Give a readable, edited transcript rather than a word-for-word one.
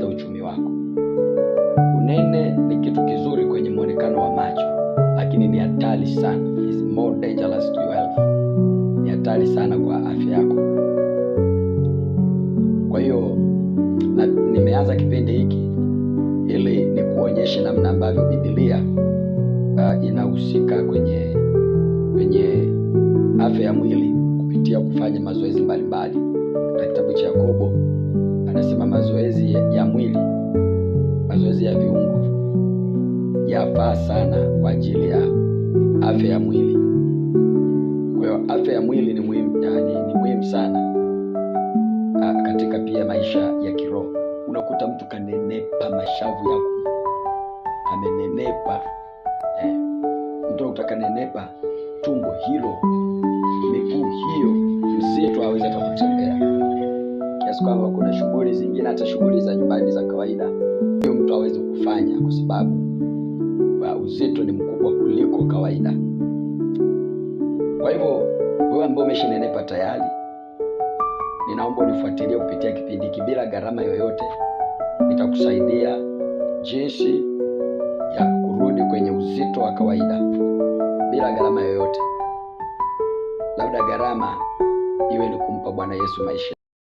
hata uchumi wako. Unene ni kitu kizuri kwenye muonekano wa macho, lakini ni hatari sana. It's more dangerous to your health. Ni hatari sana kwa afya yako. Kwa hiyo nimeanza kipindi hiki ili nikuonyeshe namna ambavyo Biblia inahusika kwenye afya ya mwili kupitia kufanya mazoezi mbalimbali. Katika kitabu cha Yakobo anasema mazoezi ya mwili, mazoezi ya viungo yafaa sana kwa ajili ya afya ya mwili. Kwa hiyo afya ya mwili ni muhimu, yani ni muhimu sana katika pia maisha ya kiroho. Unakuta mtu kanenepa, mashavu yako amenenepa, mtu utakanenepa tumbo hilo, miguu hiyo, mzito hawezi hata kutembea, kiasi kwamba kuna shughuli zingine, hata shughuli za nyumbani za kawaida, hiyo mtu hawezi kufanya kwa sababu uzito ni mkubwa kuliko kawaida. Kwa hivyo wewe ambaye umeshanenepa tayari, ninaomba unifuatilie kupitia kipindi hiki bila gharama yoyote. Nitakusaidia jinsi ya kurudi kwenye uzito wa kawaida bila gharama yoyote. Labda gharama iwe ni kumpa Bwana Yesu maisha.